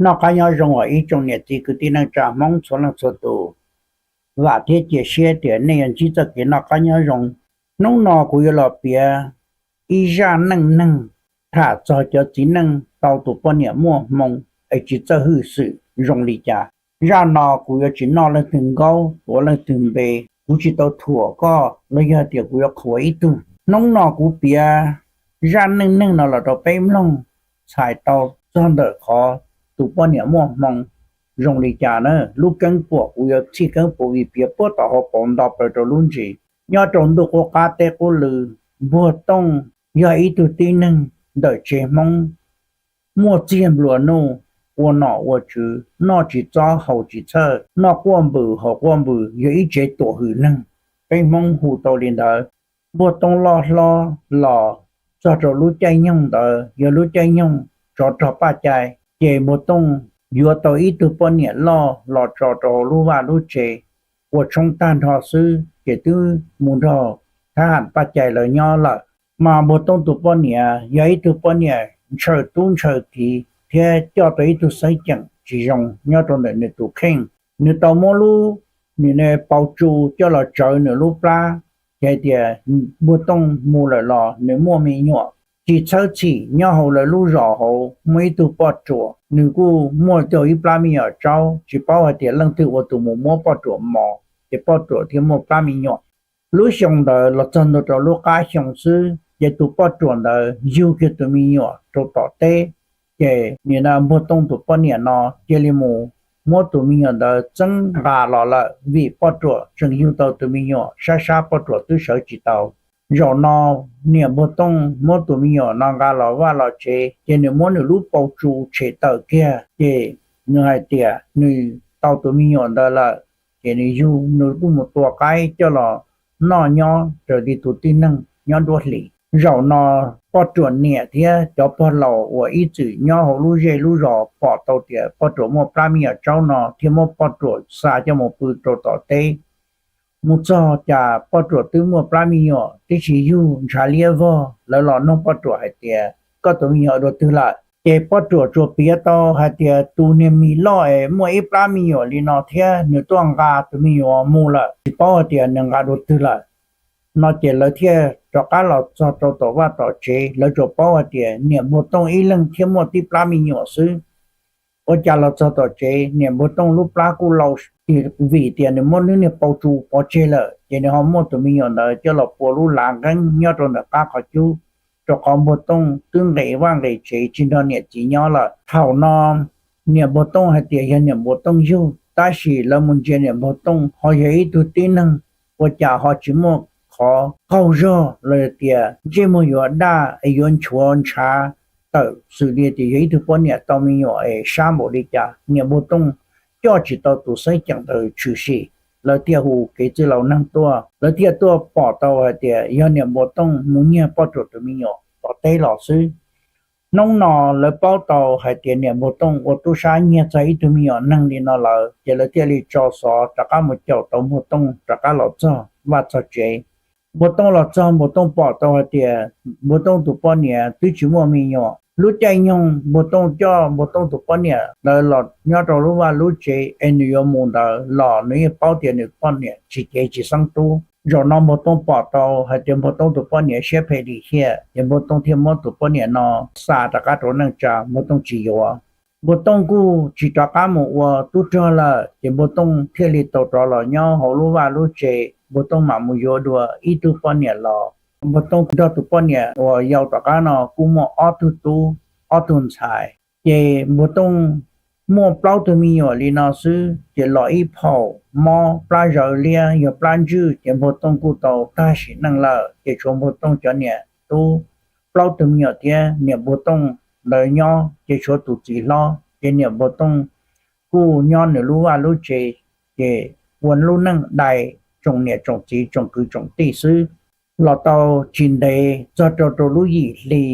Noj qab nyob zoo os ib tsoom niam txiv kwv tij neej tsa Hmoob txhua leej txhua tus. Vam thiab cia siab tias nej yuav ntsib txoj kev noj qab nyob zoo. Hnub no kuv yuav los piav ib zaj neej neeg tham txog cov txiv neej tau tus poj niam muaj hmoo es tsis txawj hwj xwm zoo li cas. Zaj no kuv yuav tsis noj leej twg nkaub, tuav leej twg npe, kuv tsis tau thuam koj los yog tias kuv yuav qhuas ib tug. Hnub no kuv piav zaj neej neeg no los rau peb mloog, txhais tau txog ntawm qhov tus poj niam muaj hmoo zoo li cas na. Lub keeb puam kuv yuav txhij keeb puam vim piav puag tom hauv paus nto plaws rau lub ntsis. Nyob rau ntuj qub qab teb qub lw, Npuag Tooj yog ib tug tib neeg ntawm tsev Hmoob muaj txiag nplua nuj, ua nom ua tswv, noj tsis txob haus tsis txhawj, noj quaj npws haus quaj npws, yog ib tsev tuam hwm neeg, peb Hmoob hu tau li ntawd. Npuag Tooj loj hlob los txog rau lub caij nyoog ntawd yog lub caij nyoog tsov rog paj cai, ces Npuag Tooj yuav tau ib tug poj niam loj los tso rau lub vaj lub tsev, ua tshoob tag nrho xwb ces twb mus nrog thab ham paj cai lawv nyob lawm. Mas Npuag Tooj tus poj niam yog ib tug poj niam ntshaw tub ntshaw kiv thiab coj tau ib tug xeeb ceem tsis zoo nyob rau ntawm nws tus kheej. Nws tau muab lub, nws pau tsu coj los tsawv nws lub plab, ces hais tias Npuag Tooj mus lawm los nws muaj me nyuam. Tsis txhawj txhim nyob hauv lawv lub zos hauv muaj ib tug poj ruam, nws kuj muaj tau ib plab me nyuam tsaub, tsis paub hais tias leej twg ua tus mus muab poj ruam mos, ces poj ruam thiaj muaj plab me nyuam. Lub xyoo ntawd los txog ntua rau lub qab xyoo xwb, ces tus poj ruam ntawd yug kiag tus me nyuam rau tom teb, ces nim no Npuag Tooj tus poj niam no cia li mus muab tus me nyuam ntawd txeeb nqa los lawm vim poj ruam tseem yug tau tus me nyuam, sab sab poj ruam twb sawv tsis tau. Zaum no niam Npuag Tooj muab tus me nyuam no nqa los vaj los tsev, ces nws muab nws lub pau tsu tshem tawm kiag, ces nws hais tias nws tau tus me nyuam ntawd lawm, ces nws yug nws kuj mus tua qaib coj los noj nyob raws li tus tib neeg nyob nruab hlis. Zaum no poj ruam niam thiab cov pog laus uas ib txwm nyob hauv lub zej lub zos pom tau tias poj ruam muaj plab me nyuam tsaub no thiaj muab poj ruam xa coj mus pw rau tom teb. Mus txog cas poj ruam twb muaj plab me nyuam tib si yug ntshav liab vog, lawv los nug poj ruam hais tias, koj tus me nyuam dua twg lawm? Ces poj ruam tsuas piav tau hais tias tus niag mis loj es muaj ib plab me nyuam li no thiab nws tuaj nqa tus me nyuam mus lawm, tsis paub hais tias nws nqa dua twg lawm. No ces lawv thiaj rov qab los txog rau tom vaj tom tsev, lawv tsuas paub hais tias niam Npuag Tooj ib leeg thiaj muaj tib plab me nyuam xwb. Ua cas los txog tom tsev niam Npuag Tooj lub plab kuj lau, vim tias nws muab nws niag pau tsu pov tseg lawm, ces nws ho muab tus me nyuam ntawd coj los pua lub lav nqeeb nyob rau ntawm qab qhov cub, rau qhov Npuag Tooj twb nqes vaj nqes tsev tsis nrog niam txiv nyob lawm. Thaum no niam Npuag Tooj hais tias yog niam Npuag Tooj yug, tab sis lawv mus ntsia niam Npuag Tooj ho yog ib tug tib neeg ua cas ho tsis muaj qhov qaug zog los tias ntsej muag yuav daj es yuav nchuav ntshav tawm xws li tias yog ib tug poj niam tau me nyuam es sab npaum li cas. Niam Npuag Tooj coj tsis tau tus xeeb ceem ntawd tshwm sim, lawv thiaj hu kev txwj laus neeg tuaj, lawv thiaj tuaj pom tau hais tias yog niam Npuag Tooj mus nyiag poj ruam tus me nyuam tom teb los xwb. Hnub no lawv paub tau hais tias niam Npuag Tooj ua tub sab nyiag txog ib tug me nyuam neeg li no lawm, ces lawv thiaj li tso xov rov qab mus caum tau Npuag Tooj rov qab los txog vaj txog tsev. Npuag Tooj los txog Npuag Tooj pom tau hais tias Npuag Tooj tus poj niam twb tsis muaj me nyuam. Lub caij nyoog Npuag Tooj coj Npuag Tooj tus poj niam ntawd los nyob rau lub vaj lub tsev es nws yuav mus ntawd los nws yeej paub tias nws poj niam tsis cev tsis xeeb tub. Zaum no Npuag Tooj pom tau hais tias Npuag Tooj tus poj niam siab phem lim hiam, ces Npuag Tooj thiaj muab tus poj niam no xa rov qab rau neej tsa, Npuag Tooj tsis yuav. Npuag Tooj kuj tsis rov qab mus ua tub rog lawm, ces Npuag Tooj thiaj li tau rov los nyob hauv lub vaj lub tsev. Npuag Tooj mam mus yuav dua ib tug poj niam los. Npuag Tooj nrog tus poj niam uas yau tom qab no kuj muaj ob tug tub, ob tug ntxhais. Ces Npuag Tooj muaj plaub tug me nyuam li no xwb, ces los ib phaum mob plab zawv liab yog plab ntswj, ces Npuag Tooj kuj tau tag sim neej lawm, ces tshuav Npuag Tooj cov niam tub plaub tug me nyuam thiab niam Npuag Tooj ntawd nyob, ces tshuav tus txiv hlob, ces niam Npuag Tooj kuj nyob nws lub vaj lub tsev, ces ua lub neej dai tsoom niam tsoom txiv tsoom kwv tsoom tij xwb. Los tau tsis ntev txog rau rau lub yim hli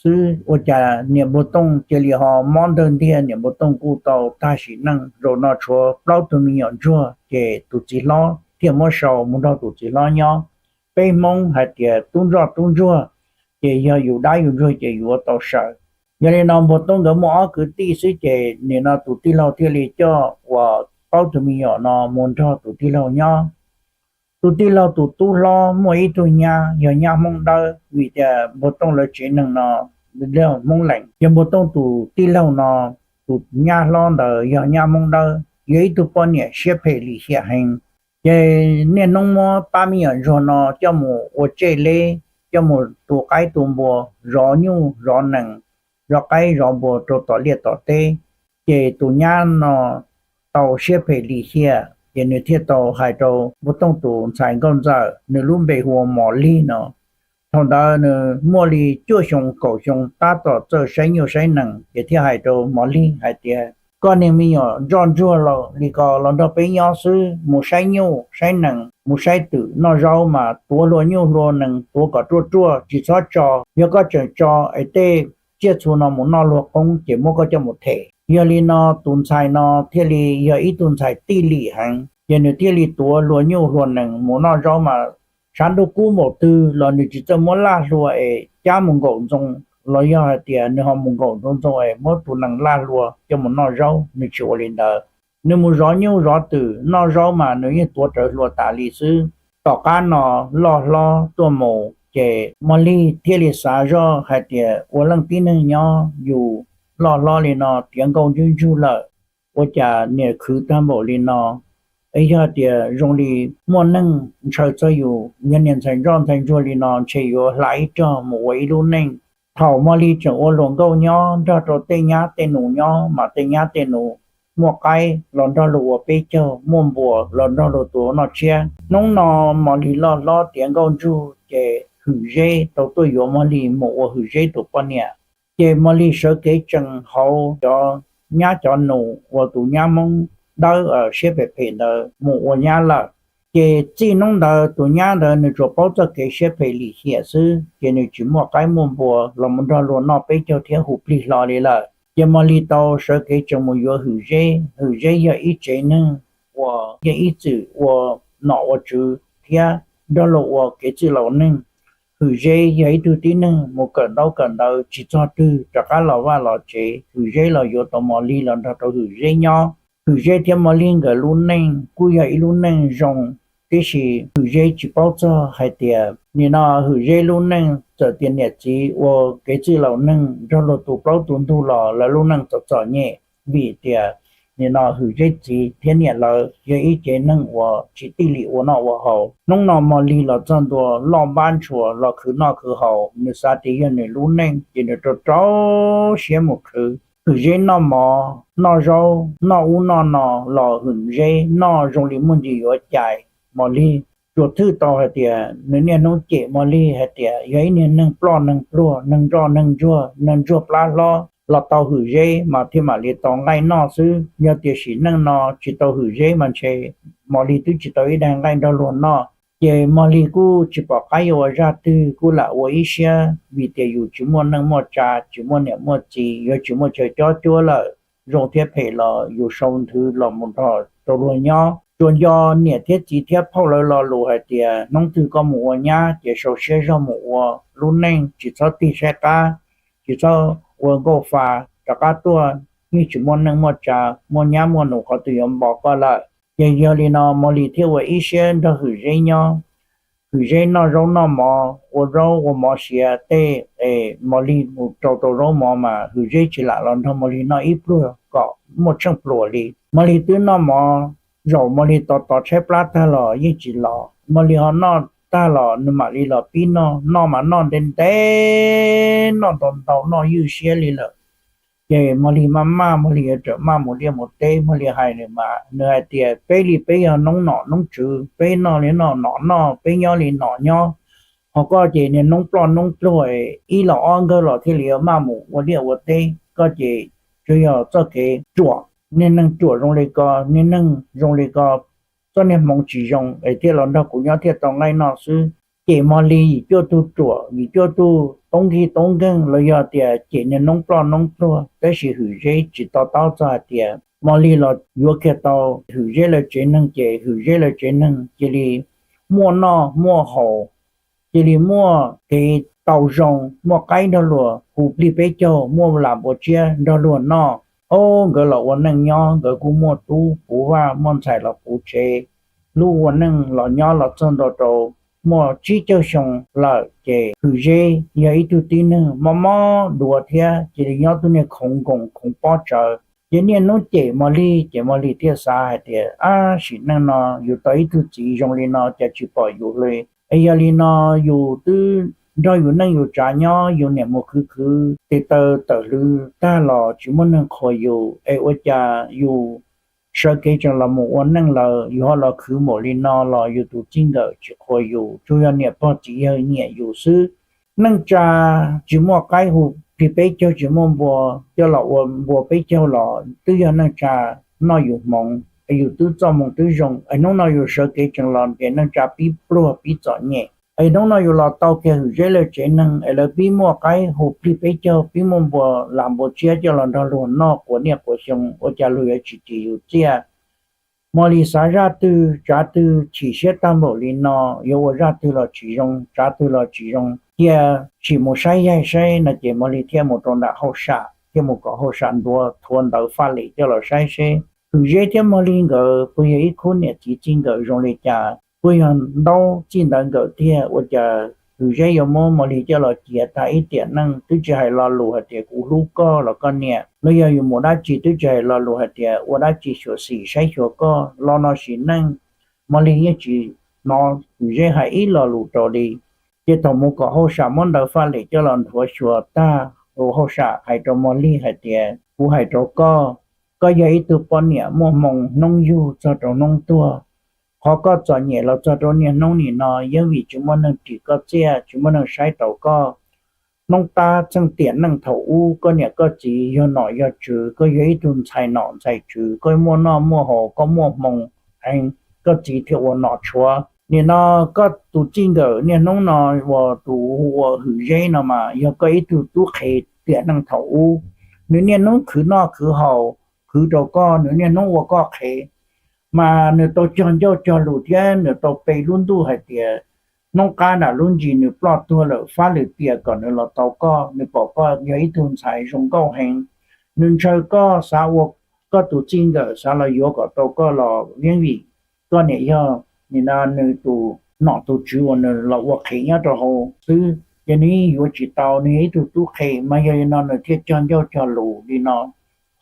xwb, ua cas niam Npuag Tooj cia li ho mob ntawg ntiag, niam Npuag Tooj kuj tau tag sim neej. Zaum no tshuav plaub tug me nyuam ntsuag, ces tus txiv hlob thiaj muab sau mus nrog tus txiv hlob nyob. Peb Hmoob hais tias tub ntsoj tub ntsuag, ces yog yus dab yus ntsuag ces yuav tau saws. Yog li no Npuag Tooj nkawd muaj ob kwv tij xwb ces nim no tus tij laug thiaj li coj uas plaub tug me nyuam no mus nrog tus tij laug nyob. Tus tij laug tus tub hlob muaj ib tug nyab yog nyab Hmoob Dawb, vim tias Npuag Tooj lawv tsev neeg no Hmoob Lees. Yog Npuag Tooj tus tij laug no tus nyab hlob ntawd yog nyab Hmoob Dawb, yog ib tug poj niam siab phem lim hiam heev. Ces niaj hnub muab pab me nyuam ntsuag no coj mus ua tsej leb, coj mus tu qaib tu npua, zov nyuj zov nees, zov qaib zov npua rau tom liaj tom teb. Ces tus nyab no tau siab phem lim hiam ces nws thiaj tau hais rau Npuag Tooj tus ntxhais nkauj ntxawm, nws lub npe hu ua Mos Lig no. Thaum ntawd nws muaj li cuaj xyoo kaum xyoo, tab tom txawj saib nyuj saib nees, ces thiaj hais rau Mos Lig hais tias, koj niag me nyuam ntsoj ntsuag li ko los nrog peb nyob xwb, mus saib nyuj saib nees, mus saib twm noj zaub mas tuav hlua nyuj hlua nees, tuav kom ruaj ruaj, tsis txhob tso. Yog koj tseem tso es tej tsiaj txhu no mus noj luag qoob ces muab koj coj mus them. Yog li no tus ntxhais no thiaj li yog ib tug ntxhais tij lim heev, ces nws thiaj li tuav hlua nyuj hlua nees mus noj zaub mas tshav ntuj kub npaum twg los nws tsis txawj muab laj hlua es cab mus nkaum ntxoo, los yog hais tias nws ho mus nkaum ntxoo ntxoo es muab tus nees laj hlua coj mus noj zaub, nws tsis ua li ntawd. Nws mus zov nyuj zov twm noj zaub mas nws yeej tuav rawv hlua tas li xwb. Tom qab no loj hlob tuaj mus ces Mos Lig thiaj li xav zoj hais tias ua leej tib neeg nyob yus loj hlob li no tiav nkauj ntswg ntsug lawm, ua cas niam khwv tag npaum li no. Es yog tias zoo li muaj neeg ntshaw txog yus, yog niag ntxhais ntsoj ntxhais ntsuag li no ntshe yuav hla ib rog mus ua ib lub neej. Thaum Mos Lig tseem ua hluas nkauj nyob nrog rau tej nyab tej nus nyob mas tej nyab tej nus muaj qaib los nrog luag ua peb caug, muaj npua los nrog luag tua noj tshiab. Hnub no Mos Lig loj hlob tiav nkauj ntsug ces Hwm Zeb tau tuaj yuav Mos Lig mus ua Hwm Zeb tus poj niam. Ces Mos Lig sawv kev tsees hauv cov nyab cov nus uas tus nyab Hmoob Dawb siab phem phem ntawd mus ua nyab lawm. Ces txij hnub ntawd tus nyab ntawd nws tsuas paub txoj kev siab phem lim hiam xwb, ces nws tsis muaj qaib muaj npua los mus nrog luag noj peb caug thiab hu plig hlo li lawm. Ces Mos Lig tau sawv kev tsees mus yuav Hwm Zeb. Hwm Zeb yog ib tsev neeg uas yeej ib txwm ua nom ua tswv thiab nrog luag ua kev txwj laus neeg. Hwm Zeb yog ib tug tib neeg mus kawm ntaub kawm ntawv tsis txog twg rov qab los vaj los tsev, Hwm Zeb los yuav tau Mos Lig los nrog rau Hwm Zeb nyob. Hwm Zeb thiab Mos Lig nkawd lub neej kuj yog ib lub neej zoo, tiam sis Hwm Zeb tsis paub txog hais tias nim no Hwm Zeb lub neej txawm tias niam txiv ua kev txwj laus neeg nrog luag tu plaub tu ntug los lawv lub neej txom txom nyem, vim tias nim no Hwm Zeb txiv thiab niam lawv yog ib tsev neeg uas tsis tij lim ua noj ua haus. Hnub no Mos Lig los txog ntua loj npab ntshua los khwv noj khwv haus, nws xav tias yog nws lub neej ces nws rau rau siab mus khwv. Hwm Zeb noj mov noj zaub noj ub noj no los Hwm Zeb noj zoo li muaj ntsis yuav cais. Mos Lig tsuas thwj tau hais tias nws niaj hnub cem Mos Lig hais tias yog ib niag neeg ploj neeg pluag, neeg ntsoj neeg ntsuag, neeg ntsuag plab hlob los tau Hwm Zeb mas thiaj mam li tau nqaij noj xwb. Yog tias sim neej no tsis tau Hwm Zeb mas ntshe Mos Lig twb tsis tau ib daig nqaij nrog luag noj. Ces Mos Lig kuj tsis pom qab yuav ua zaj twg, kuj lam ua ib siab vim tias yus tsis muaj neej muaj tsa, tsis muaj niam muaj txiv, yuav tsis muaj chaw cob cuab lawm. Zoo thiab phem los yus sau nthwv los mus nrog rau luag nyob. Tsuas nco niam thiab txiv thiab phauj lawv lo lus hais tias hnub twg koj mus ua nyab ces sau siab zog mus ua lub neej, tsis txhob tig saib qab, tsis txhob ua nkauj fa, rov qab tuaj yeej tsis muaj neej muaj tsa, muaj nyab muaj nus qhov twg yuav npo koj lawm. Ces yog li no Mos Lig thiaj ua ib siab nrog Hwm Zeb nyob. Hwm Zeb noj zaub noj mov, ua zaub ua mov siav tej es Mos Lig mus rau tau zaub mov mas Hwm Zeb tsis lam los nrog Mos Lig noj ib pluag kom muaj tsheej pluas li. Mos Lig twb noj mov, zaum Mos Lig tos tos tshaib plab tag los yeej tsis los. Mos Lig ho noj tag los nws mam li los pib noj, noj mas noj ntev ntev, noj ntau ntau, noj ywj siab li lawm. Ces Mos Lig maj maj, Mos Lig yuav rawm maj mus liaj mus teb, Mos Lig hais nws mas nws hais tias peb li peb yog noob nom noob tswv, peb noj li noj nom noj, peb nyob li nom nyob. Ho koj ces niag noob ploj noob pluag, ib los ob nkawg los thiaj li yuav maj mus ua liaj ua teb. Koj ces tsuas yog txoj kev ruam, niag neeg ruam zoo li ko, niag neeg zoo li ko, txoj niag hmoov tsis zoo es thiaj los nrog kuv nyob thiaj tau nqaij noj xwb. Cem Mos Lig yim cuaj tug ruam, yim cuaj tug toob nkig toob nkeeg los yog tias cem niag noob ploj noob pluag, tab sis Hwm Zeb tsis to taub txog hais tias Mos Lig los yuav kiag tau Hwm Zeb lawv tsev neeg ces Hwm Zeb lawv tsev neeg cia li muaj noj muaj haus, cia li muaj kev tau zoo, muaj qaib nrog luag hu plig peb caug, muaj lam npua tsiab nrog luag noj. Ob nkawd los ua neej nyob, nkawd kuj muaj tub puv vaj, muaj ntxhais los puv tsev. Lub ua neej los nyob los txog ntua rau muaj tsib caug xyoo lawm ces Hwm Zeb yog ib tug tib neeg mob mob duav thiab cia li nyob tug niag khoov nkoos khoov pob tsawv. Ces niaj hnub cem Mos Lig ces Mos Lig thiaj xav hais tias, ab, sim neej no yus tau ib tug txiv zoo li no cas tsis pom yus li. Es yog li no yus twb nrog yus neej yus tsav nyob, yus niam mus khwv khwv tes taw tawm hlwv tag los tsis muaj neeg qhuas yus, es ua cas yus sawv kev tseem los mus ua neej lawm yus ho los khwv npaum li no los yus tus txij nkawm tsis qhuas yus, tsuas yog niam pog txiv yawg nyiam yus xwb. Neej tsa tsis muaj qaib hu plig peb caug, tsis muaj npua coj los ua npua peb caug los twb yog neej tsa noj yus hmoov, es yus twb txoj hmoo twb zoo, es hnub no yus sawv kev tseem los ces neej tsa pib pluag pib txom nyem. Es hnub no yus los tau kiag Hwm Zeb lawv tsev neeg es lawv pib muaj qaib hu plig peb caug, pib muaj npua lam npua tsiab coj los nrog luag noj quav niaj quav xyoo, ua cas luag yuav tsis ris yus txiaj? Mos Lis xav zaj twg tsav twg chim siab tag npaum li no, yuav ua zaj twg los tsis zoo, tsav twg los tsis zoo, cia sim mus saib yaig saib no ces Mos Lis thiaj mus rau nram hauj sam, thiaj mus kom hauj sam ntuav thuav ntawv faj lem coj los saib seb Hwm Zeb thiab Mos Lis nkawd puas yog ib khub niam txiv txij nkawm zoo li cas, puas yog ntaub txij ntawv nkawm tiag, ua cas Hwm Zeb yuav muab Mos Lis coj los cia tag ib tiam neej, twb tsis hais lo lus hais tias kuv hlub koj los koj niam, los yog yus mus dab tsi twb tsis hais lo lus hais tias ua dab tsi xyuam xim saib xyuas koj los no sim neej. Mos Lis yeej tsis hnov Hwm Zeb hais ib lo lus rau li. Ces thaum mus kom hauj sam muab ntawv faj lem coj los nthuav xyuas tag, hauj sam hais rau Mos Lis hais tias, kuv hais rau koj, koj yog ib tug poj niam muaj hmoo hnub yug txog rau hnub tuag. Qhov koj txom nyem los txog rau niaj hnub nim no yeej vim tsis muaj neeg ris koj txiaj, tsis muaj neeg saib taus koj. Hnub qab txheej tiam neej thaum ub koj niam koj txiv yog nom yog tswv, koj yog ib tug ntxhais nom ntxhais tswv, koj muaj noj muaj haus, koj muaj hmoo heev, koj txiv thiaj ua nom tshuav. Nim no koj tus txij nkawm niaj hnub no uas tus hu ua Hwm Zeb no mas yog koj ib tug tub qhe tiam neej thaum ub. Nws niaj hnub khwv noj khwv haus, khwv rau koj, nws niaj hnub ua koj qhev, mas nws tau cog ncauj cog lus thiab nws tau pe lub ntuj hais tias hnub qab nram lub ntsis nws ploj tuag lawm fab lwm tiam kom nws los tau koj, nws pom koj yog ib tug ntxhais zoo nkauj heev, nws ntshaw koj, xav ua koj tus txij nkawm, xav los yuav kom tau koj los yeej vim koj niam yog nim no nws tus nom tus tswv uas nws los ua qhev nyob rau hauv xwb, ces nws yeej yuav tsis tau, nws yog ib tug tub qhe. Mas yog li no nws thiaj cog ncauj cog lus li no,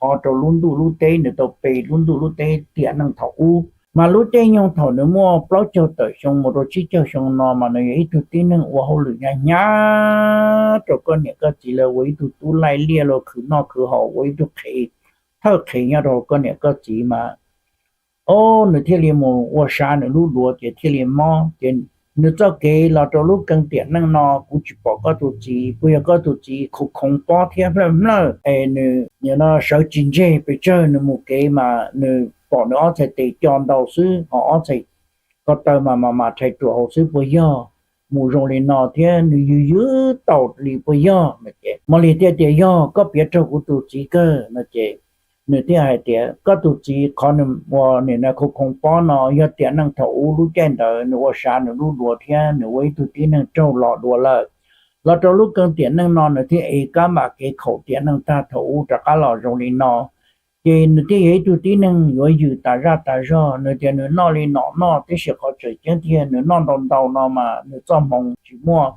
qhov rau lub ntuj lub teb, nws tau pe lub ntuj lub teb tiam neej thaum ub. Mas lub caij nyoog thaum nws muaj plaub caug tawm xyoo mus rau tsib caug xyoo no mas nws yog ib tug tib neeg ua hauj lwm hnyav hnyav rau koj niam koj txiv lawv, ua ib tug tub laij liaj los khwv noj khwv haus, ua ib tug qhev, thawj qhev nyob rau koj niam koj txiv mas, o, nws thiaj li mus ua sav nws lub duav ces thiaj li mob. Ces nws txoj kev los rau lub keeb tiam neej no kuv tsis pom koj tus txiv, puas yog koj tus txiv khoov khoov pob thiab hmlawj hmlawj es nws nim no sawv tsis ntseg pes tsawg, nws mus kev mas nws pom nws ob txhais tes co ntau xwb, ho ob txhais ko taw mas mas mas rhais ruam hauv xwb, puas yog mus zoo li no thiab nws yws ywb tau li puas yog no ces Mos Lis thiaj tias, yog koj piav raug kuv tus txiv kawg no ces nws thiaj hais tias, koj tus txiv qhov nws ua nim no khoov khoov pob no yog tiam neej thaum ub lub caij ntawd nws ua sav nws lub duav thiab nws ua ib tug tib neeg raug los dua lawm. Los rau lub keeb tiam neej no nws thiaj ev kab npam kev khaum tiam neej tag thaum ub rov qab los zoo li no. Ces nws thiaj yog ib tug tib neeg yuav yws tas zaj tas zog, nws tias nws noj li nom noj tib si, qhov tseem ceeb tiag nws noj ntau ntau no mas nws txoj hmoov tsis muaj.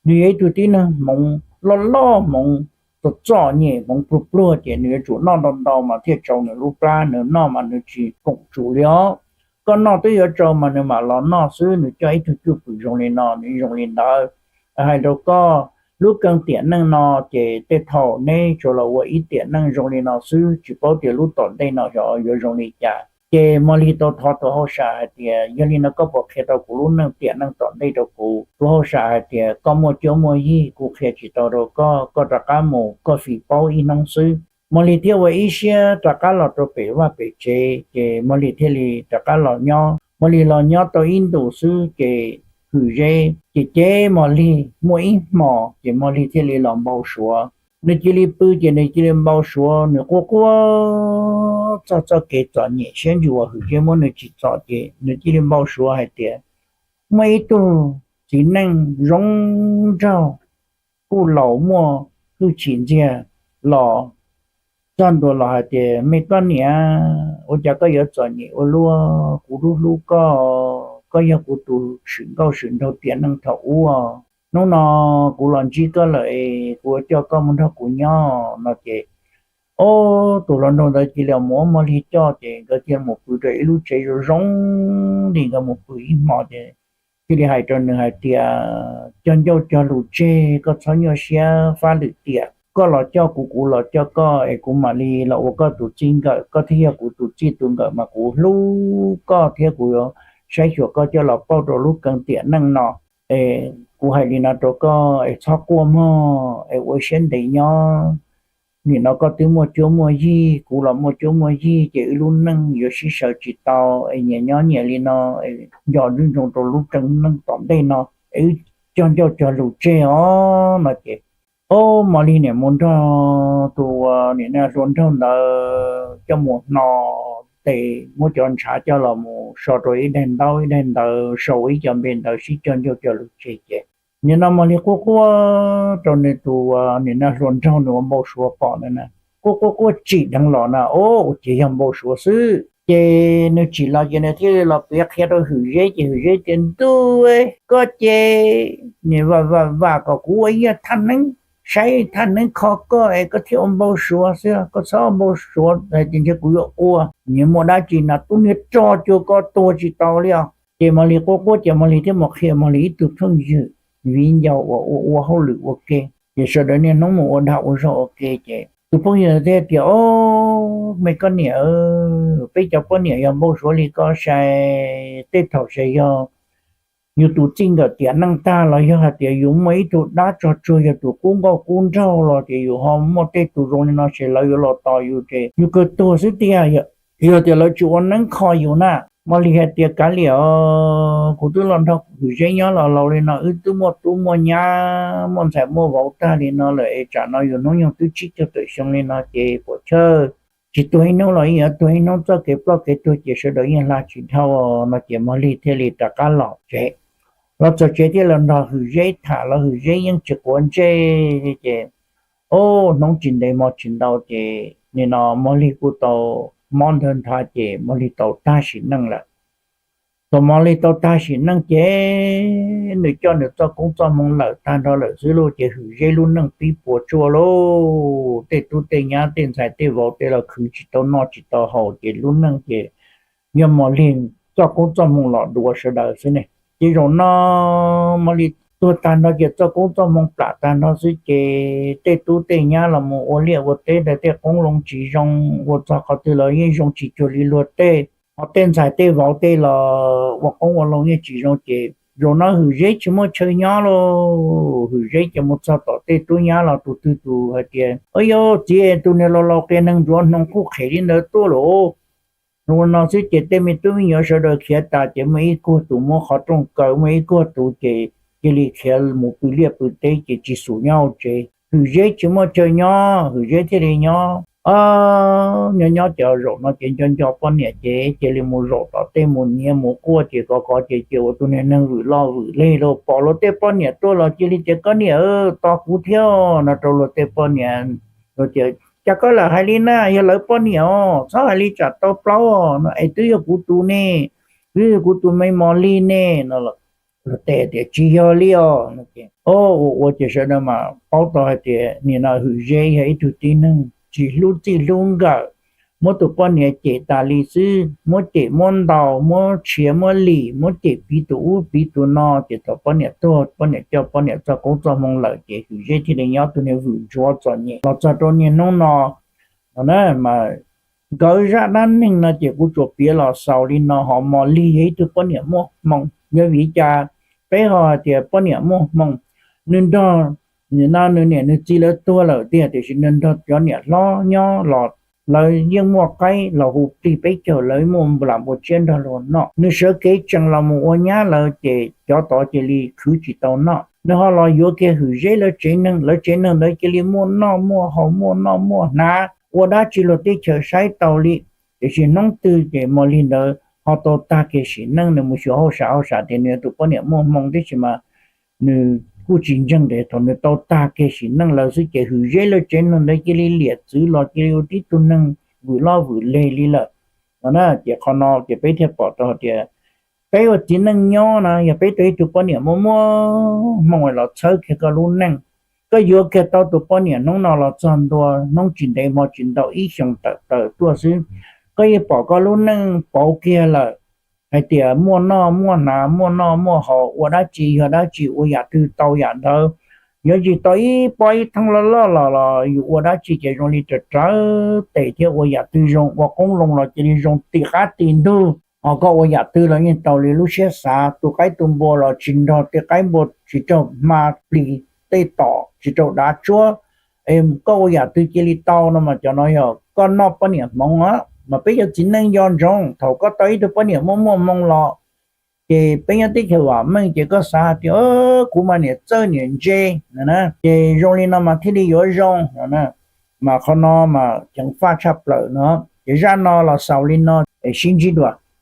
Nws yog ib tug tib neeg hmoov loj loj, hmoov txom txom nyem, hmoov pluag pluag, ces nws yuav tsum noj ntau ntau mas thiaj tsau nws lub plab, nws noj mas nws tsis koom tsum li os. Koj noj twb yuav tsau mas nws mam los noj xwb, nws coj ib tug cwj pwm zoo li no nws zoo li ntawd. Hais rau koj, lub keeb tiam neej no ces tej thaum neb tsuas los ua ib tiam neej zoo li no xwb, tsis paub tias lub tom ntej no yuav zoo li cas. Ces Mos Lis tau thov tus hauj sam hais tias, yog li no koj puas qhia tau kuv lub neej tiam neej tom ntej rau kuv? Tus hauj sam hais tias, koj muaj cuab muaj yig kuv qhia tsis tau rau koj, koj rov qab mus koj fim paub ib hnub xwb. Mos Lis thiaj ua ib siab rov qab los rau pem vaj pem tsev, ces Mos Lis thiaj li rov qab los nyob. Mos Lis los nyob tau ib ntus xwb ces Hwm Zeb ces cem Mos Lis muaj ib hmos ces Mos Lis thiaj li los npau suav. Nws cia li pw ces nws cia li npau suav, nws quaj quaj txog txoj kev txom nyem siab ntsws uas Hwm Zeb muab nws tsim txom ces nws cia li npau suav hais tias muaj ib tug txiv neej zoo nraug kuj laus muaj hwj chim ntxiag los txog ntua los hais tias, Me koj niam, ua cas koj yuav txom nyem ua luaj? Kuv hlub hlub koj, koj yog kuv tus swm nkauj swm nraug tiam neej thaum ub. Hnub no kuv los ntsib koj lawm es kuv yuav coj koj mus nrog kuv nyob no ces, ob tug hluas nraug ntawd cia li mus muab Mos Lig coj ces nkawd cia li mus pw rau ib lub tsev zoo zoo li, nkawd mus pw ib hmo ces thiaj li hais rau nws hais tias, Cog ncauj cog lus tseg, koj txhob nyuaj siab fab lwm tiam. Koj los coj kuv, kuv los coj koj es kuv mam li los ua koj tus txij nkawm, koj thiaj yog kuv tus txij tus nkawm mas kuv hlub koj thiab kuv yuav saib xyuas koj coj los pauj rau lub keeb tiam neej no. Es kuv hais li no rau koj es txhob quaj mog es ua siab ntev nyob. Nim no koj twb muaj cuab muaj yig, kuv los muaj cuab muaj yig ces wb lub neej yuav sib sawv tsis tau es nyias nyob nyias li no, nco ntsoov rau lub keeb neej tom ntej no es wb cog ncauj cog lus tseg os no ces, ob, Mos Lig niam mus nrog tus niam hluas nraug ntawd coj mus hno tes, muab cov ntshav coj los mus so rau ib daim ntaub ib daim ntawv, sau ib co npe ntawd sib cog ncauj cog lus tseg ces nim no Mos Lig quaj quaj rau nws tus niam hluas nraug nws ua npau suav pom ntawd na, quaj quaj quaj tsim dheev los na, ob, ua ces yog npau suav xwb ces nws tsim los ces nws thiaj li los piav qhia rau Hwm Zeb ces Hwm Zeb tias, Ntuj, koj ces nim vam vam vam kom kuv ua ib yam thaj neeb, saib thaj neeb kho koj es koj thiaj ua npau suav xwb, koj txhob ua npau suav hais tias ntshe kuv yuav ua, nyias muaj dab tsi no tub niag rog cuag koj tuag tsis tau li os. Ces Mos Lig quaj quaj ces Mos Lig thiaj mus qhia Mos Lig ib tug phooj ywg viv ncaus uas ua ua hauj lwm ua ke, ces sawv daws niaj hnub mus ua dag ua zog ua ke ces tus phooj ywg thiaj tias, Ob, me koj niam, peb cov poj niam yog npau suav li koj sai, tej thaum sai yog yus tus txij nkawm tiam neej tag los yog hais tias yus muaj ib tug dab tsog tsuag yog tus qub nkauj qub nraug los ces yus ho muaj tej tus zoo li no ces lawv yuav los tos yus ces yus kawg tuag xwb tiag, yog tias lawv tsis ua neeb kho yus na. Mos Lig hais tias, Kav liam os, kuv twb los nrog Hwm Zeb nyob los laus li no, wb twb muaj tub muaj nyab muaj ntxhais muaj vauv tag li no lawm es tsam no yus hnub nyoog twb tsib caug tawm xyoo li no ces puam chawj tsis tuag ib hnub los yeej yuav tuag ib hnub, txoj kev ploj kev tuag ces sawv daws yeej hla tsis dhau no ces Mos Lig thiaj li rov qab los tsev. Los txog tsev thiaj los nrog Hwm Zeb tham los Hwm Zeb yeej tsis quav ntsej ces, ob, hnub tsis ntev hmo tsis ntau ces nim no Mos Lig kuj tau mob ntawd nthav ces Mos Lig tau tag sim neej lawm. Thaum Mos Lig tau tag sim neej ces nws coj nws txoj koob txoj hmoo lawm tag nrho lawm xwb lauj, ces Hwm Zeb lub neej pib puas tsuaj lauj, tej tub tej nyab tej ntxhais tej vauv tej los khwv tsis tau noj tsis tau haus ces lub neej ces yog Mos Lig txoj koob txoj hmoo los dua sawv daws xwb ne. Ces zaum no Mos Lig tuag tag nrho ces txoj koob txoj hmoo plam tag nrho xwb ces tej tub tej nyab los mus ua liaj ua teb ntawd tej qoob loo tsis zoo, ua txog qhov twg los yeej zoo tsis cuag li luag tej, ho tej ntxhais tej vauv tej los ua qoob ua loo yeej tsis zoo ces zaum no Hwm Zeb tsis muaj chaw nyob lauj. Hwm Zeb ces mus txog tom tej tub nyab los tus twg tus hais tias, Ua yog txiv, tus niag laus laus qias neeg ntsuav hnoos quj qhem li ntawd tuaj lauj. Ua no xwb ces tej me tub me nyuam sawv daws khiav tas ces muaj ib kuag tus muab qhov rooj kaw, muaj ib kuag tus ces cia li khiav mus pw liaj pw teb ces tsis xum nyob hauv tsev. Hwm Zeb tsis muaj chaw nyob, Hwm Zeb thiaj li nyob, nyob nyob ces zaum no ces nco nco poj niam ces cia li mus zaum tom tej mus niav mus quaj ces kov kov ces cia ua tus niag neeg vwm loj vwm leg lauj. Pom luag tej poj niam tuaj los cia li tias, Koj niam, tos kuv thiab no rau luag tej poj niam. Luag tias, Cas koj lam hais li na, yog lawv poj niam os, txhob hais li tsam tau plaub os no es twb yog kuv tus ne, twb yog kuv tus me Mos Lig ne no. Luag tej tias, Tsis yog li os. Ua ua ces sawv daws mas paub tau hais tias nim no Hwm Zeb yog ib tug tib neeg tsis hlub txij hlub nkawm, muab tus poj niam cem tas li xwb, muab cem muab ntaus, muab tshiav muab lim, muab cem piv tus ub piv tus no ces thaum poj niam tuag poj niam coj poj niam txoj koob txoj hmoo lawm ces Hwm Zeb thiaj li nyob tus niag vwm ntsuav txom nyem los txog rau niaj hnub no. No na mas nkawd zaj dab neeg no ces kuv tsuas piav los xaus li no, ho Mos Lig yog ib tug poj niam muaj hmoo. Yog vim li cas peb ho hais tias poj niam muaj hmoo? Nws nrog, nim no nws niam nws txiv lawv tuag lawm tiag tiam sis nws nrog cov niam hlob nyob los lawv yeej muaj qaib los hu plig peb caug, lawv muaj nplam npua tsiab nrog luag noj. Nws sawv kev tsees los mus ua nyab lawm ces cov tod cia li khwv tsis tau noj. Nws ho los yuav kiag Hwm Zeb lawv tsev neeg, lawv tsev neeg ntawd cia li muaj noj muaj haus muaj noj muaj hnav, ua dab tsi luag teb chaws saib tau li. Tiam sis hnub twg ces Mos Lig ntawd ho tau tag kiag sim neej, nws mus xyuas hauj sam, hauj sam tias nws yog tus poj niam muaj hmoo tib si mas nws kuj tsis ntseeg tias thaum nws tau tag kiag sim neej lawm xwb ces hwm zeb lawv tsev neeg ntawd cia li liam txwv los cia li ua tib tug neeg vwm loj vwm leg li lawm no na. Ces qhov no ces peb thiaj pom tau hais tias peb ua txiv neej nyob na, yog peb tau ib tug poj niam muaj muaj hmoo los txhawb kiag koj lub neej, koj yuav kiag tau tus poj niam hnub no los txog ntua, hnub tsis ntev hmo tsis ntau ib xyoos tawm plaws tuaj xwb, koj yeej pom koj lub neej pauv kiag lawm hais tias muaj noj muaj hnav, muaj noj muaj haus, ua dab tsi yog dab tsi, ua yam twg tau yam ntawd. Yuav tsis tau ib pob ib thooj loj loj los los yus ua dab tsi ces zoo li rawv rawv tes thiab ua yam twg zoo, ua qoob loo los cia li zoo ti qab ti ntug. Ho koj ua yam twg los yeej tau li lub siab xav, tu qaib tu npua los tsis nrog tej qaib npua, tsis raug hma plig tej tom, tsis raug dav tsuab, koj ua yam twg cia li tau no mas cov no yog koj noj poj niam hmoov. Mas peb cov txiv neej nco ntsoov, thaum koj tau ib tug poj niam muaj muaj hmoo los, ces peb nyob teb chaws vam meej ces koj xav hais tias kuv mas niam txawj niam ntse no na, ces zoo li no mas thiaj li yuav zoo no na. Mas qhov no mas ceev faj tshaj plaws no. Ces zaj no los xaus li no es sib ntsib dua.